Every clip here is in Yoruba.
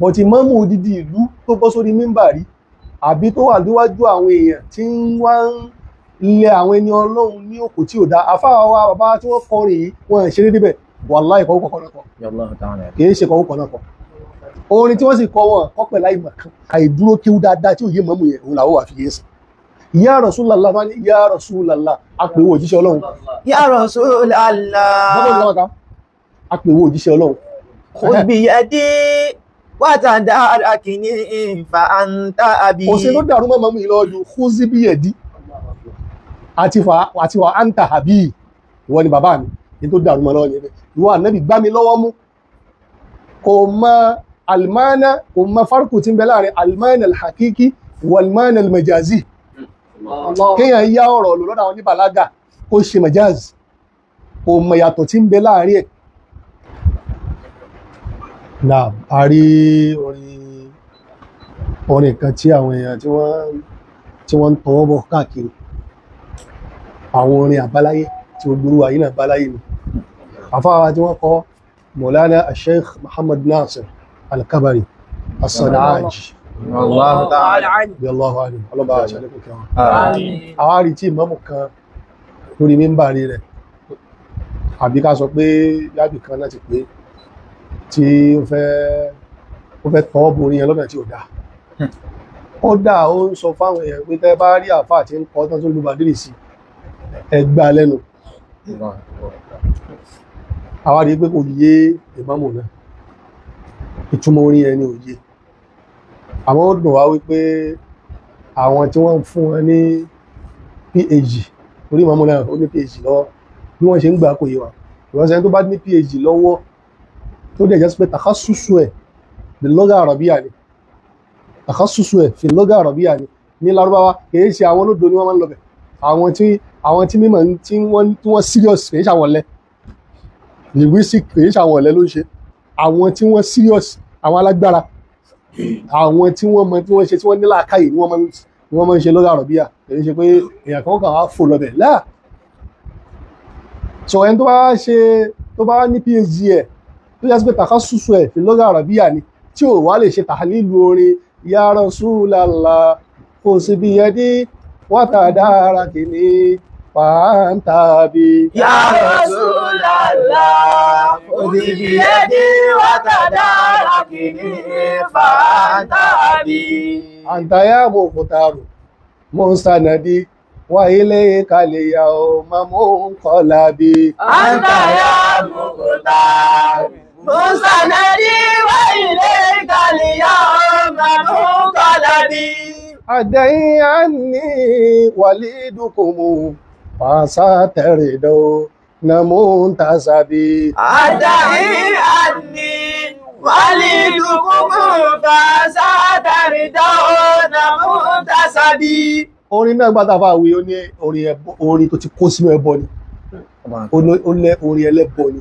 Bọ̀tí mọ́mù odidi ìlú tó bọ́ sórí mímbàrí àbí tó wà níwájú àwọn èèyàn tí ń wá ń lẹ àwọn ẹni Ọlọ́run ní òkú tí ò dá. Àfáà wa bàbá tí wọ́n kọrin yìí wọ́n ṣeré débẹ̀, wàláhì ìkọ̀wé kọ̀ọ̀kan náà kọ, kì í ṣe kọ̀wé kọ̀ọ̀kan náà kọ. Orin tí wọ́n sì kọ wọn kọ́ pẹ̀lú àìmọ̀ kan, àìdúró kéwú dáadáa tí ò yé mọ́mù yẹn, òun làwọn wà fi yé sí. Ya Rasulullah, wọ́n ní Ya Rasulullah, apèwò òjíṣẹ́ Ọlọ́run. Ya Rasulullah, apèwò òjíṣẹ́ Ọlọ́run. Khudh biyadi wa tadarakini fa anta abi. Kò sí ló dàrú mọ́ mọ́mú yìí lọ́wọ́ ju khudh biyadi àti wa anta abi, ìwọ ni bàbá mi, ní tó dàrú mọ́ lọ́wọ́ yẹn. Ìwọ ànábì gbá mi lọ́wọ́ mú. Kò mọ almana, kò mọ farku tí ń bẹ láàrin almana alhakiki walmana almajazi. Kéèyàn yá ọ̀rọ̀ lò lọ́dọ̀ àwọn oníbàlágà kó ṣe majaz, kò mọ ìyàtọ̀ tí ń bẹ láàrin ẹ̀. Náà a rí orin kan tí àwọn èèyàn tí wọ́n ń tọwọ́ bọ̀ káàkiri, àwọn orin àbáláyé tí ó gbúrú ayé náà báláyé ni. Àfáà tí wọ́n kọ Mọ̀lánà Sheikh Muhammad Nasir Al-Kabari As-San'aji. Allahu ta'ala bí Allahu alim, ọlọ́ba àṣàlẹ́kùn kẹwọn. Àwọn àrí tí ìmáàmù kan lórí mímbàrí rẹ̀, àbí ká sọ pé yábì kan láti pé tí ó fẹ́ tọwọ́ borí yẹn lọ́nà tí ó dáa. Ó dáa, ó ń sọ fáwọn èèyàn pé tẹ́ bá rí àfáà tí ń kọ́ tán tó lu bàdírì sí, ẹ gbá lẹ́nu. Àwọn àrí pé kò yé ìmáàmù náà, ìtumọ̀ orin yẹn ni ò yé. Àmọ́ ó dùn wá wípé àwọn tí wọ́n ń fún wọn ní PhD, orí ìmáàmù náà ó ní PhD lọ́wọ́, bí wọ́n ṣe ń gbà kò yé wa. Ìwọ́n sẹ́ni tó bá ní PhD lọ́wọ́ tó dẹ̀ jẹ́ pé takhassusu ẹ̀ fi lugha arabiyya ni, takhassusu ẹ̀ fi lugha arabiyya ni ní Lárúbáwá, kìí ṣe àwọn olódo ni wọ́n máa ń lọ bẹ̀. Àwọn tí mímọ̀ tí wọ́n serious, kìí ṣe àwọn ọ̀lẹ linguistic, kìí ṣe àwọn ọ̀lẹ ló ń ṣe. Àwọn tí wọ́n serious, àwọn alágbára, àwọn tí wọ́n mọ tí wọ́n ṣe, tí wọ́n ní làákàyè ni wọ́n máa ń ṣe lugha arabiyya. Kìí ṣe pé èèyàn kan kàn á fò lọ bẹ̀ láà. So ẹni tó bá ṣe, tó bá ní PhD ẹ̀ tó yẹ sí pé takhassusu ẹ̀ fi lugha arabiyya ni, tí ò wá lè ṣe tahlilu orin Ya Rasulallah khudh biyadi wa tadarakini fa anta abi. Ya Rasulallah khudh biyadi wa tadarakini fa anta abi. Anta ya mukhtaru mustanadi wa ilayka al-yawma munqalabi. Anta ya mukhtaru mustanadi wa ilayka al-yawma munqalabi. Adai anni walidukum fasataridu muntasabi. Adai anni walidukum fasataridu muntasabi. Orin náà gbátà fà wí, ó ní orin tó ti kó sínú ẹbọ ni, ó lẹ orin ẹlẹ́bọ ni,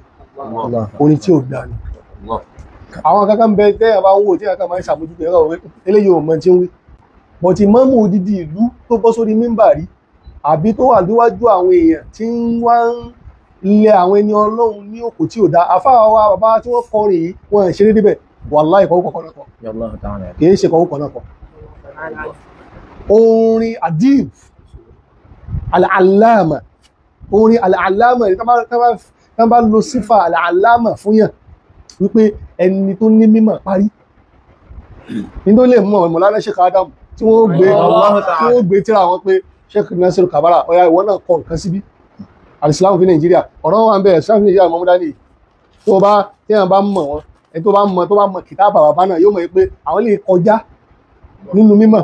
orin tí ò dá ni. Àwọn kankan bẹ tẹ́yà bá ń wò tí kankan máa ń ṣàmójútó ẹ̀rọ eléyìí ò mọ tí ń wí. Bọ̀tí mọ́mù odidi ìlú tó bọ́ sórí mímbàrí àbí tó wà níwájú àwọn èèyàn tí ń wá ń lẹ àwọn ẹni Ọlọ́run ní òkú tí ò dá. Àfáà wa bàbá tí wọ́n kọrin yìí wọ́n ṣeré débẹ̀, wàláhì ìkọ̀wé kọ̀ọ̀kan náà kọ, kìí ṣe kọ̀wé kọ̀ọ̀kan náà kọ. Orin adib al-allama, orin al-allama ní tán bá lo sífà al-allama fún yàn wípé ẹni tó ní mímọ̀ parí ní tó lè mọ̀ Mọ̀lánà Sheikh Adam tí wọ́n gbé tíra wọn pé Sheikh Nasiru Kabara, ọ̀yà ìwọ náà kọ nǹkan síbí al-Islam fi Nàìjíríà, ọ̀rọ̀ wà ń bẹ̀rẹ̀ Islam fi Nàìjíríà mọ́múdá nìyí. Tó bá tí wọ́n bá mọ̀ wọn, ẹni tó bá mọ̀ kìtàbà bàbá náà yóò mọ̀ pé àwọn lè kọjá nínú mímọ̀.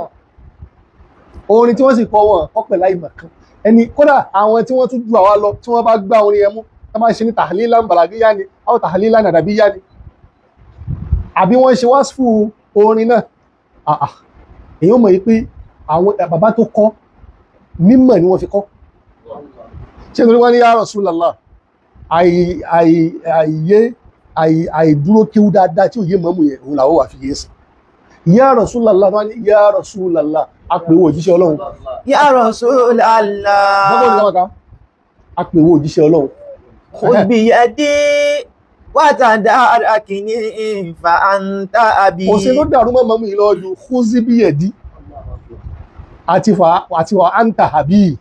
Orin tí wọ́n sì kọ wọn kọ́ pẹ̀lú àìmọ̀ kan, ẹni kódà àwọn tí wọ́n tún ju àwa lọ tí wọ́n bá gbá orin yẹn mú, wọ́n máa ṣe ní tahlilan balagiyya ni àwọn tahlilan adabiyya ni, àbí wọ́n ṣe wasfu orin náà. Èyí ó mọ̀ yìí pé àwọn bàbá tó kọ́ mímọ̀ ni wọ́n fi kọ́. Ṣé nítorí wọ́n ní Ya Rasulallah, àìdúró kíw dáadáa tí ò yé mọ́mù yẹn, òun làwọn wà fi yé sí. Ya Rasulallah, wọ́n ní Ya Rasulallah, apèwò òjíṣẹ́ Ọlọ́run. Ya Rasulallah, apèwò òjíṣẹ́ Ọlọ́run. Khudh biyadi وتداركني فأنت أبي. Kò sí ló dàrú mọ́ mọ́mú ìlọ́jú khuzibiyedi àti wà anta àbí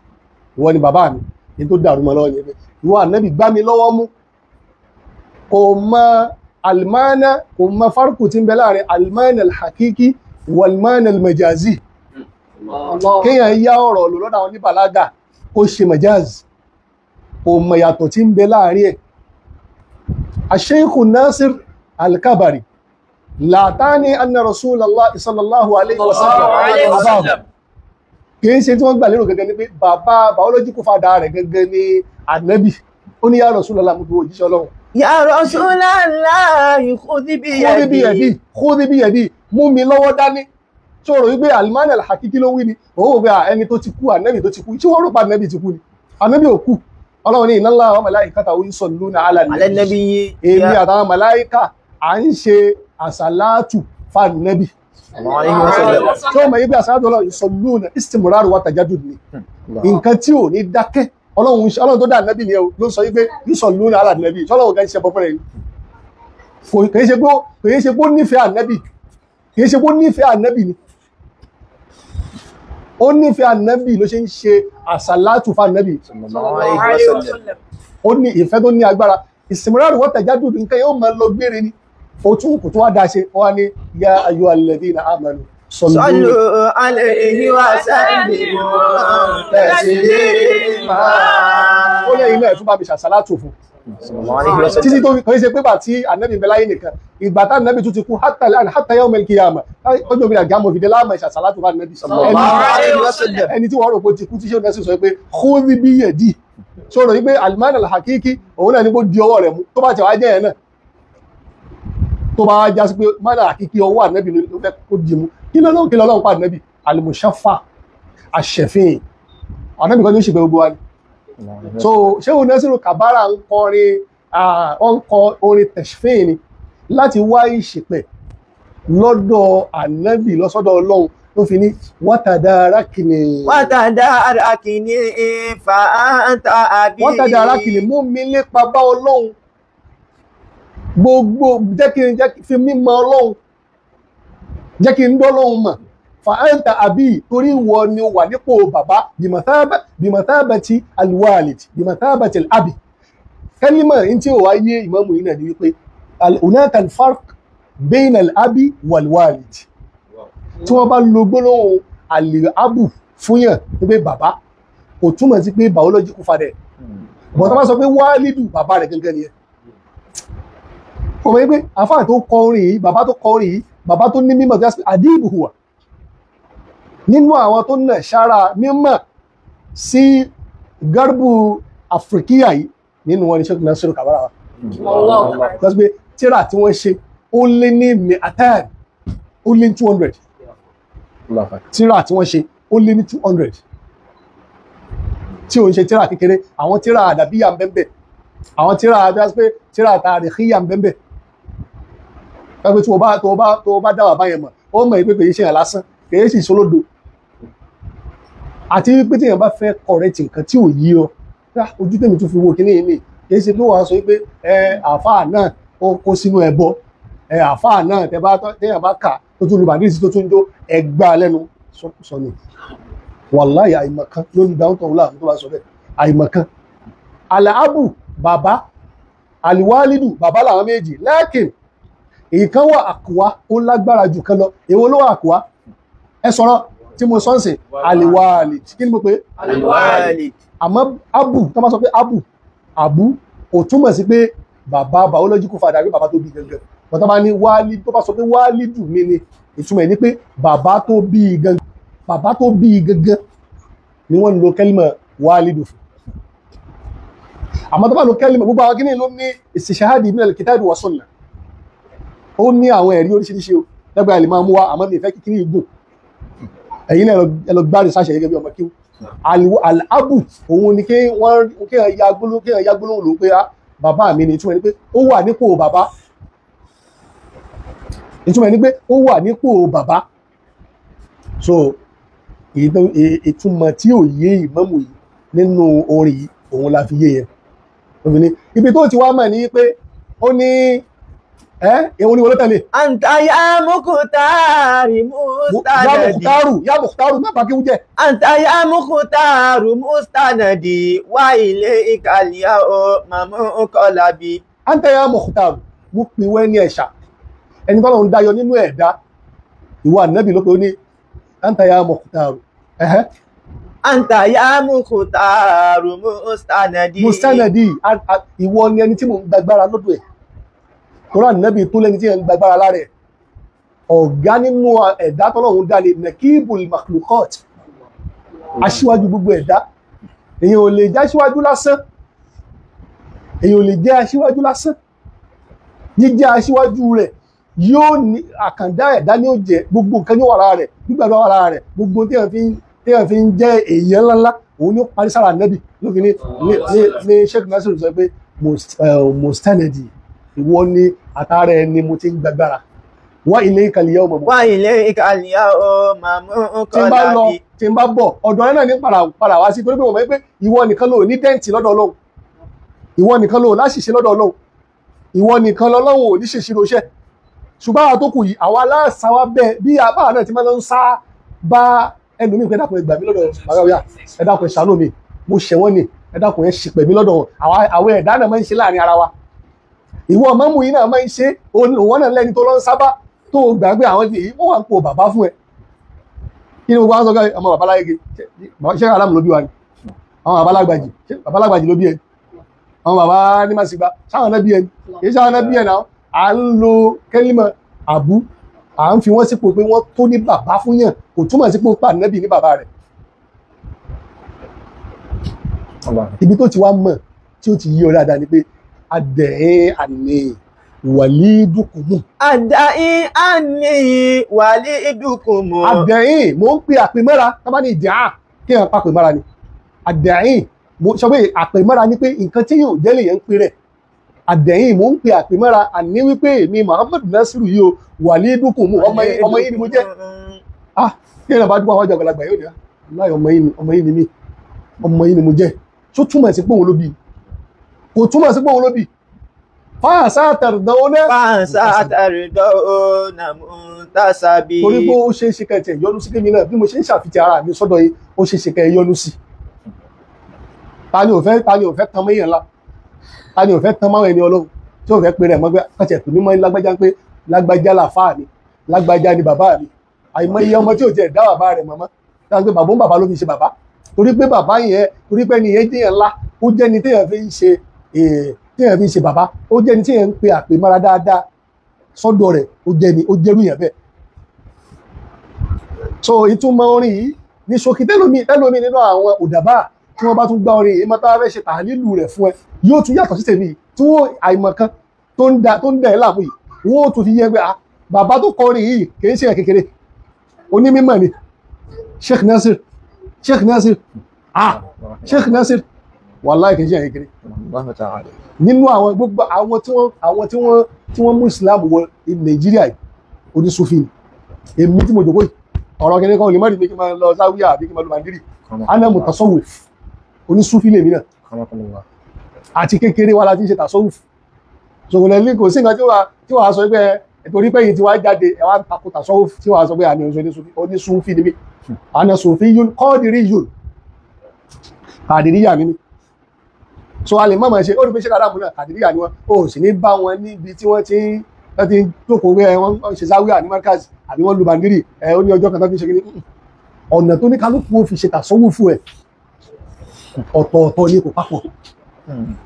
ìwọ ni bàbá mi. Ní tó dàrú mọ́ lọ́wọ́ ni pé ìwọ ànábì gbá mi lọ́wọ́ mú. Kò mọ almana, kò mọ farku tí ń bẹ láàrin almana alhakiki walmana almajazi. Kéèyàn yá ọ̀rọ̀ lò lọ́dọ̀ àwọn oníbàlágà kó ṣe majaz, kò mọ ìyàtọ̀ tí ń bẹ láàrin ẹ̀. Sheikh Nasir Al-Kabari látàní anna Rasulullah sallallahu alaihi wasallam, kìí ṣe tí wọ́n gbà lérò gẹ́gẹ́ ní pé bàbá biological father rẹ̀ gẹ́gẹ́ ní ànábì. Ó ní ya Rasulullah, mú òjíṣẹ́ Ọlọ́run. Ya Rasulullah khudh biyadi, khudh biyadi, mú mi lọ́wọ́ dání. Tí ó rò wípé almana alhakiki ló wí ni, òun wò pé ẹni tó ti kú, ànábì tó ti kú, tí wọ́n rò pa ànábì ti kú ni, ànábì ò kú. Ọlọ́run ní inna Allaha wa malaikatahu yusalluna ala nabi, èmi àtàwọn màláíkà à ń ṣe àsàlátù fànẹ́bì. Tí ó mọ̀ yí pé àsàlátù Ọlọ́run yusalluna istimrar wa tajaddud ni, nǹkan tí ò ní dákẹ́. Ọlọ́run tó dá ànábì ni ló sọ wípé yusalluna ala nabi. Ṣọlọ́run kan ṣe bọ́fẹ́rẹ́ ni, kìí ṣe pé ó nífẹ̀ẹ́ ànábì, kìí ṣe pé ó nífẹ̀ẹ́ ànábì ni, ó nífẹ̀ẹ́ ànábì ló ṣe ń ṣe àsàlátù fànẹ́bì. Ó ní ìfẹ́ tó ní agbára, istimrar wa tajaddud, nǹkan yóò máa lọ gbére ni. Ó tún kò tó wá dáṣe, ó wá ní ya ayyuhal ladhina amanu sallu alayhi wa sallimu taslima. Ó lẹ́yìn náà tún bá mi ṣàṣàlátù fún títí tó kìí ṣe pé bà tí ànábì bẹ láyé nìkan, ìgbà tá ànábì tún ti kú hatta yawmal qiyamah, ọjọ́ òbí àgbà mọ̀ fìdí láàmà ìṣàṣàlátù fún ànábì. Ẹni tí wọ́n rò pé ti kú tí ṣé ó nẹ́sì sọ pé khudh biyadi, sọ̀rọ̀ wípé almana alhakiki òun náà ní kó di ọwọ́ rẹ̀ mú, tó bá ti wá jẹ́ ẹ̀ náà tó bá já sí pé mánà àkíkí ọwọ́ ànábì ló fẹ́ kó di mú. Kí lọ́lọ́run kí lọ́lọ́run pa ànábì? Alimushafa àṣẹfín ànábì kan ní ó ṣe pé gbogbo wa ni. So Sheikh Nasiru Kabara ń kọrin, ó ń kọ orin tẹ̀ṣfín ni láti wá ìṣìpẹ̀ lọ́dọ̀ ànábì lọ́sọ́dọ̀ Ọlọ́run, ló fi ní wátàdárakìnì. Wátàdárakìnì fa anta abi. Wátàdárakìnì, mú mi lépa bá Ọlọ́run, gbogbo jẹ́ kí n fi mímọ̀ Ọlọ́run, jẹ́ kí n dọ́lọ́run mọ̀. Fa anta abi, torí ìwọ ni ó wà nípò bàbá, bimathabati alwalid, bimathabati alabi. Kẹ́límọ̀ ní tí ó wá yé ìmámù yìí náà ni wípé hunaka alfarq bayna alabi walwalid. Tí wọ́n bá lo gbólóhùn àlè-abu fún yàn wípé bàbá, kò túmọ̀ sí pé biological father. Bọ̀tá bá sọ pé wálídù, bàbá rẹ̀ gẹ́gẹ́ ni ẹ̀. Kò mọ̀ wípé àfáà tó kọ orin yìí, bàbá tó kọ orin yìí, bàbá tó ní mímọ̀ tó yá sí àdíìbù hùwà nínú àwọn tó nà sára mímọ̀ sí garbu àfíríkíyà yìí, nínú wọn ni Sheikh Nasiru Kabara wa. Lọ́sí pé tíra tí wọ́n ṣe ó lé ní mi'atan, ó lé ní 200. Tíra tí wọ́n ṣe ó lé ní 200, tí ò ń ṣe tíra kékeré. Àwọn tíra àdàbíyà ń bẹ́ẹ̀, àwọn tíra àdàbí tíra tàríkíyà ń bẹ́ẹ̀. Pé tí o bá dáwà báyẹn mọ̀, ó mọ̀ pé kìí ṣe èèyàn lásán, kìí sì ṣolódo. Àti wípé tí èèyàn bá fẹ́ correct nǹkan tí ò yí ọ, ojú tèmi tún fi wo kíní yìí ni, kìí ṣe pé wàá sọ pé ẹ àáfàá náà ó kó sínú ẹbọ, ẹ àáfàá náà téèyàn bá kà tó tún lu bàdírísì tó tún jó ẹgbàá lẹ́nu sọ ni. Wàláyé àìmọ̀kan ló ń dáhùn tọ̀hún láàmú tó bá sọ bẹ́ẹ̀, àìmọ̀kan. Àlàábù bàbá, àlìwálìdù bàbá làwọn méjì, lẹ́kìn ìkan wà àkùwá, ó lágbára jù kan lọ. Èwo ló wà àkùwá? Ẹ sọ̀rọ̀ tí mo sọ ń sìn, àlìwálìd. Kí ni mo pè é? Àlìwálìd. Àmọ́ abu, tó máa sọ pé abu, abu kò túmọ̀ sí pé bàbá biological father àbí bàbá tó bí gangan. Bàtà bá ní wálí, tó bá sọ pé wálìdù mi ni, ìtumọ̀ ẹ̀ ni pé bàbá tó bí gangan, bàbá tó bí gangan ni wọ́n ń lo kẹ́límà wálìdù fún. Àmọ́ tó bá lo kẹ́límà, gbogbo àwọn kíní ló ní istishhadi min al-kitabi wa sunnah. Ó ní àwọn ẹ̀rí oríṣiríṣi o, lẹ́gbẹ̀ẹ́ àlè máa mú wa, àmọ́ mi ìfẹ́ kíkiri igbó. Ẹ̀yin náà ẹ lọ gbárí sáṣẹ gẹ́gẹ́ bí ọmọ kíw. Al-abu òun ni kí wọ́n kéèyàn ya gbólóhùn ló pé bàbá mi ni. Ìtumọ̀ ni pé ó wà nípò bàbá. Ìtumọ̀ ni pé ó wà nípò bàbá. So ìtumọ̀ tí ò yé ìmámù yìí nínú orin yìí, òun la fi yé yẹn. Ibi tó ti wá mọ̀ ní pé Ó ní ẹ èwo ni wọlé tẹ̀lé. Anta ya mukutari Ya mustanadi. Mukhtaru, ya Mukhtaru, má bàa kí wú jẹ́. Anta ya mukutaru mustanadi. Wa ilayka al-yawma munqalabi. Anta ya Mukhtaru, mo pè wẹ́ ní ẹ̀ṣà, ẹni tọ́lọ̀ ń dáyọ nínú ẹ̀dá, ìwọ ànábì ló pé ó ní anta ya Mukhtaru. Ẹ̀hẹ́. Anta ya mukutaru mustanadi. Mustanadi, ìwọ ni ẹni tí mo ń gbàgbára lọ́dọ̀ ẹ̀. Torí ànábì tó lẹ́ni tí ẹ̀ ń gbàgbára lára ẹ̀, ọ̀gá nínú ẹ̀dá tọ́lọ̀ ń dálé, nakibul makhluqat, aṣíwájú gbogbo ẹ̀dá. Èyàn ò lè jẹ́ aṣíwájú lásán, èyàn ò lè jẹ́ aṣíwájú lásán. Jíjẹ́ aṣíwájú rẹ̀ yóò ní àkàndá ẹ̀dá ní ó jẹ́, gbogbo nǹkan ní ó wà lára rẹ̀, gbígbàdúrà wà lára rẹ̀, gbogbo tí èèyàn fi ń jẹ́ èèyàn ńláńlá òun ní ó parí sára nẹ́bì lófin ní Sheikh Nasir sọ pé mustanadi, ìwọ ni àtàrà ẹni mo ti ń gbàgbára. Wá ilayka al-yawma Wa ilayka al-yawma tí n bá lọ, munqalabi. tí n bá bọ̀, ọ̀dọ̀ rẹ náà ní padà wá sí, torí pé wọ́n mọ̀ pé ìwọ nìkan ló ní dẹ́ǹtì lọ́dọ̀ Ọlọ́run, ìwọ nìkan ló láṣìṣe lọ́dọ̀ Ọlọ́run, ìwọ nìkan lọ́lọ́run ò ní ṣèṣirò iṣẹ́. Ṣùgbọ́n àwọn tó kù yìí, àwa aláṣà wa bẹ́ẹ̀ bí apá náà ti máa ń sá bá ẹlòmíì pé ẹ dákun, ẹ gbà mí lọ́dọ̀ bàbá wa, ẹ dákun, ẹ ṣàánú mi, mo ṣẹ̀ wọ́n ni, ẹ dákun, ẹ ṣìpẹ̀ mí lọ́dọ̀ wọn. Àwọn ẹ̀dá náà máa ń ṣe láàrin ara wa. Ìwọ mọ́mú yìí náà máa ń ṣe òun náà lẹ́ni tó lọ ń sábà tó gbàgbé àwọn yìí, wọ́n wà ń po bàbá fún ẹ. Kí ni gbogbo àwọn sọ pé ọmọ bàbá láyége ṣé aláàmù ló bí wa ni? Àwọn bàbá lágbàjì, ṣé bàbá lágbàjì ló bí ẹ? Àwọn bàbá ní màsígbà sáwọn náà bí ẹ? Kì í sáwọn náà bí ẹ náà. À ń lo kẹ́límọ̀ àbú, à ń fi wọ́n sípò pé wọ́n tó ní bàbá fún yàn, kò túmọ̀ sí pé ó pa nẹ́bì ní bàbá rẹ̀. Ibi tó ti wá mọ̀ tí ó ti yí ọ dáadáa ni pé adẹ̀ẹ́ àní wàlídùkùmù. Àdáyín àní wàlídùkùmù. Adẹ̀yìn, mò ń pe àpèmọ́ra. Tá bá ní ìdí à kí ẹ̀ pa àpèmọ́ra ni adẹ̀yìn. Mo sọ pé àpèmọ́ra ni pé nǹkan tí yóò jẹ́ lèyàn ń pe rẹ̀. Adẹ̀yìn, mò ń pe àpèmọ́ra àní wípé èmi Muhammadu Nasiru yìí o, wàlídùkùmù, ọmọ yìí ni mo jẹ́. Ah, kí ẹ̀ náà bá dúpọ̀ àwọn àgbàlagbà yóò ní láì ọmọ yìí ni, ọmọ yìí ni mí, ọmọ yìí ni mo jẹ́. Tó túmọ̀ sí pé òun ló bí? Kò túmọ̀ sí pé òun ló bí. Fáàsá tẹ̀rẹ̀dánwó. Fáǹsá tàrídọ́nà múntàsábí. Torí pé ó ṣe é ṣe kẹtẹ̀ yọnu sí kémi náà bí mo ṣe ń ṣàfihàn ara mi sọ́dọ̀ yìí, ó ṣe é ṣe kẹ yọnu sí. Ta ni ò fẹ́, ta ni ò fẹ́ tan mọ́ èèyàn ńlá? Ta ni ò fẹ́ tan mọ́ ẹni Ọlọ́run tí ò fẹ́ pe rẹ̀ mọ́ pé kàtẹ́ pè mí mọ́ lágbájá, pé lágbájá làfáà mi, lágbájá ni bàbá mi? Àìmọye ọmọ tí ò jẹ́ dá bàbá rẹ̀ mọ́mọ́ táwọn pé bàbá ń bàbá ló fi ṣe bàbá, torí pé bàbá yẹn, torí pé ẹni yẹn jẹ́yàn ńlá, ó jẹ́ ni téèyàn fi ń ṣe bàbá, ó jẹ́ ni téèyàn ń pe àpèmọ́ra dáadáa sọ́dọ̀ rẹ̀, ó jẹ́ ni ó jẹ́rú yẹn bẹ́ẹ̀. So ìtumọ̀ orin yìí ní ṣókí, tẹ́lómi nínú àwọn òdàbà tí wọ́n bá tún gbá orin yìí mọ́tà fẹ́ ṣe tàlílù rẹ̀ fún ẹ, yóò tún yàtọ̀ sí tèmi tí wọ́n àìmọ̀ kan tó ń dẹ̀ ẹ́ láàmú yìí, wọ́n ó tún fi yẹ pé ah, bàbá tó kọ orin yìí kì í ṣe kékeré, onímọ̀ ni Sheikh Nasir, Sheikh Nasir, ah, Sheikh Nasir, wàláì kì í ṣe kékeré nínú àwọn gbogbo àwọn tí wọ́n mú Islam wọ Nàìjíríà yìí, onísúfì ni. Èmi tí mo jòkó yìí, ọ̀rọ̀ kìíní kan ò lè má rí mi kí n máa lọ záwíyà àbí kí n máa lọ màndírì. Ana mutasawwif, onísúfì lèmi náà. Àti kékeré wa la ti ń ṣe tasawuf. Ṣòkòlẹ̀ ní kò sí nǹkan tí wàá sọ pé torí pé yìí tí wàá jáde ẹ wá ń takò tasawuf, tí wàá sọ pé àmì onísúfì. Onísúfì ni mí, ana sufiyyun qadiriyun, kàdìríyà ni mí. So a lè má máa ṣe ó rí pé ṣé dáadáa mú náà, kàdìríyà ni wọn. Ó sì ní bá wọn níbi tí wọ́n ti ń jókòó pé wọ́n ṣe záwíà ní markaz àbí wọ́n lu bàndírì ẹ, ó ní ọjọ́ kan tó fi ṣe kí ọ̀nà tó ní kálukú ó fi ṣe tàsọ́wùfù ẹ̀ ọ̀tọ̀ọ̀tọ̀ ní kò papọ̀.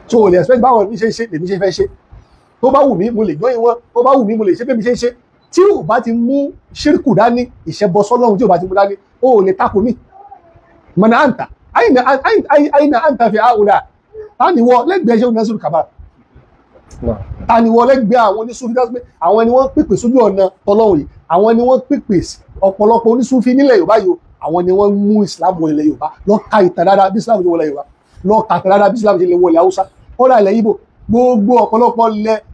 So o lè expect báwọn mi ṣe ń ṣe lèmi ṣe fẹ́ ṣe. Tó bá wù mí, mo lè join wọn. Tó bá wù mí, mo lè ṣe bí mi ṣe ń ṣe. Tí ò bá ti mú ṣírkù dání, ìṣẹ́bọ sọ́lọ́run, tí ò bá ti mú dání, o ò lè takò mí. Mọ̀nà àǹtà àyìnà àǹtà fi àwùlà, ta ni wọ lẹ́gbẹ̀ẹ́ ṣé Nasiru Kabara? Ta ni wọ lẹ́gbẹ̀ẹ́ àwọn onísúfí? Dájú pé àwọn ni wọ́n pèpè sójú ọ̀nà tọlọ́run yìí, àwọn ni wọ́n pèpè. Ọ̀pọ̀lọpọ̀ onísúfí nílẹ̀ Yorùbá yìí, àwọn ni wọ́n mú Islam wọ ilẹ̀ Yorùbá. Lọ ka ìtàn dáadáa bí Islam ṣe wọlé Yorùbá, lọ ka ìtàn dáadáa bí Islam ṣe lè wọlé Haúsá, kódà ilẹ̀ Ìgbò, gbogbo ọ̀pọ̀lọpọ̀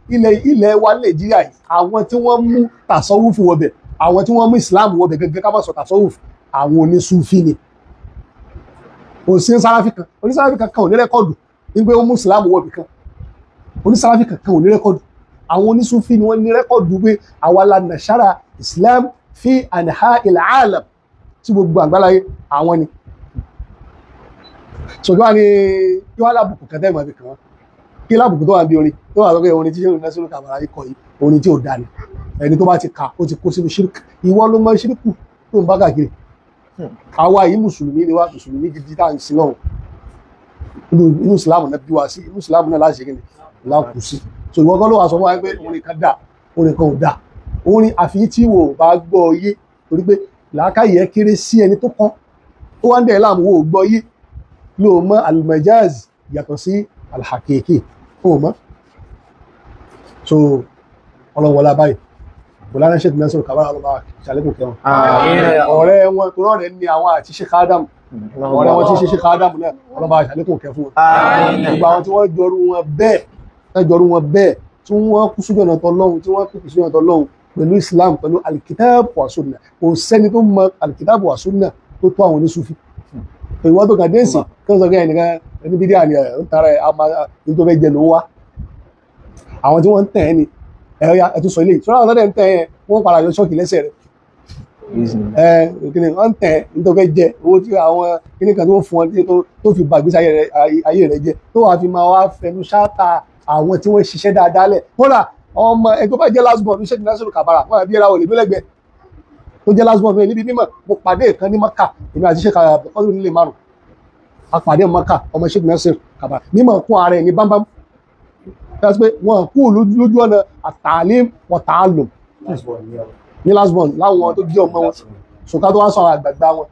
ilẹ̀ wa Nàìjíríà yìí, àwọn tí wọ́n mú tàsọ́wùfù wọbẹ̀, àwọn tí wọ́n mú Islam wọbẹ̀ gẹ́gẹ́, ká má sọ tàsọ́wùfù, àwọn onísúfí ni. Kò sí sáráfì kan, onísáráfì kankan ò ní record nígbé ó mú Islam wọbì kan. Onísáráfì kankan ò ní record. Àwọn onísúfì ni wọ́n ní rẹ́kọ̀dù pé àwa la nàṣàrà Islam fi anha il-alam tí gbogbo àgbáláyé àwọn ni. So kí wá ní kí wá lábùkù kẹtẹ́ ìmọ̀ fi kàn wọ́n, kí lábùkù tó wà bí orin tó wà lókè orin tí Sheikh Nasiru Kabara yìí kọ yìí, orin tí ò dá ni. Ẹni tó bá ti kà ó ti kó sínú ṣírìkù. Ìwọ ló mọ ṣírìkù tó ń bá káàkiri. Àwa yìí mùsùlùmí ni wá, mùsùlùmí gidi tá à ń sin lọ́hùn. Inú ìsìlámù náà bí wá sí, inú ìsìlámù náà láti ṣe kí ni lákù sí. So ìwọ kan ló wà sọ fún wa pé orin kan dà, orin kan ò dà. Orin àfi tí wò bá gbọ́ yé, torí pé làákàyè ẹ kéré sí ẹni tó kọ́ ó wá ń dẹ̀ láàmú, wò ó gbọ́ yé ló mọ al-majaz yàtọ̀ sí al-haqiqi, ó mọ́. So ọlọ́run wọlá báyìí Mọ̀lánà Sheikh Nasiru Kabara ọlọ́ba ṣàlékún kẹwọn. Ọ̀rẹ́ wọn tó rọ̀rẹ́ ní àwọn àti Sheikh Adam, ọ̀rẹ́ wọn tí ṣe Sheikh Adam náà ọlọ́ba ṣàlékún kẹ fún wọn. Gbogbo àwọn tí wọ́n jọrú wọn bẹ́ẹ̀, tán jọrú wọn bẹ́ẹ̀, tí wọ́n kú sójú ọ̀nà tọlọ́hun, tí wọ́n kú sójú ọ̀nà tọlọ́hun pẹ̀lú Islam, pẹ̀lú al-kitab wa sunnah. Kò sẹ́ni tó mọ al-kitab wa sunnah tó tó àwọn oníṣúfì. Ìwọ́n tó kàn déèsì kí wọ́n sọ pé ẹnìkan ẹni bídí àní ẹ̀ ń tara ẹ̀ àmà ní tó fẹ́ jẹ ló ń wá. Àwọn tí wọ́n ń tẹ̀ ẹ́ ni ẹ̀yà ẹ̀tún sọ ilé ìṣọ́ra àwọn tó dẹ̀ ń tẹ̀ ẹ́ wọ́n padà yọ ṣọ́ọ̀kì lẹ́sẹ̀ rẹ̀. Ẹ kíni wọ́n ń tẹ̀ ẹ́ ní tó fẹ́ jẹ owó tí àwọn kíní kan tó fún ọ tí tó fi ba ìgbésí ayé rẹ̀ jẹ́, tó wàá fi máa wá fẹnu ṣáàtà àwọn tí wọ́n ṣiṣẹ́ dáadáa lẹ̀. Kódà ọmọ ẹgbẹ́ bá jẹ́ last born Sheikh Nasiru Kabara wọ́n àbí ẹ̀rọ òlè lẹ́gbẹ̀ẹ́ tó jẹ́ last born mi níbi mímọ̀. Mo pàdé kan ní Maka, èmi àti Sheikh Abdulkadir nílé márùn a pàdé Maka, ọmọ Sheikh Nasiru Kabara mímọ̀ kún ara ẹ̀ ní bámbám. That's pé wọn kú lójú ọ̀nà at-ta'lim wa ta'allum ní last born láwọn tó jẹ́ ọmọ wọn. So ká tó wá sọ àwọn àgbààgbà wọn.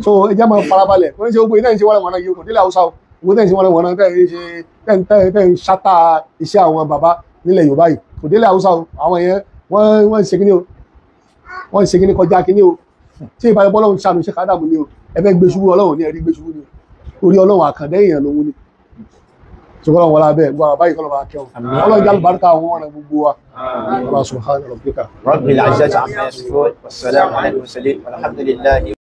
So ẹ jẹ́ máa farabalẹ̀. Wọ́n ń ṣe gbogbo iná ìṣe wọ́n wọ̀nà yìí kò délé Haúsá o. Gbogbo iná ìṣe wọ́n wọ̀nà tẹ́ ń ṣe tẹ́ ń ṣátà iṣẹ́ àwọn bàbá nílẹ̀ Yorùbá yìí kò délé Haúsá o. Àwọn yẹn wọ́n ń ṣe kíní o, wọ́n ń ṣe kíní kọjá kíní o. Tí ìbáyọ̀ bọ́lọ́run ṣàánú Sheikh Adam ni o, ẹ fẹ́ gbé ṣubú Ọlọ́run ní ẹ̀rí gbé ṣubú ni o. Orí Ọlọ́run àkàndá èèyàn lòun ni. Ṣùgbọ́n wọn lábẹ́ gbọ́ àwọn báyìí kọ́ lọ́ba kẹwọn. Ọlọ́run jẹ́ àlùbáríkà àwọn ọ̀rẹ́ gbogbo wa. Allah subhanahu rabbika. Rabbil izzati amma yasifun, wassalamu ala al-mursalin, walhamdulillahi.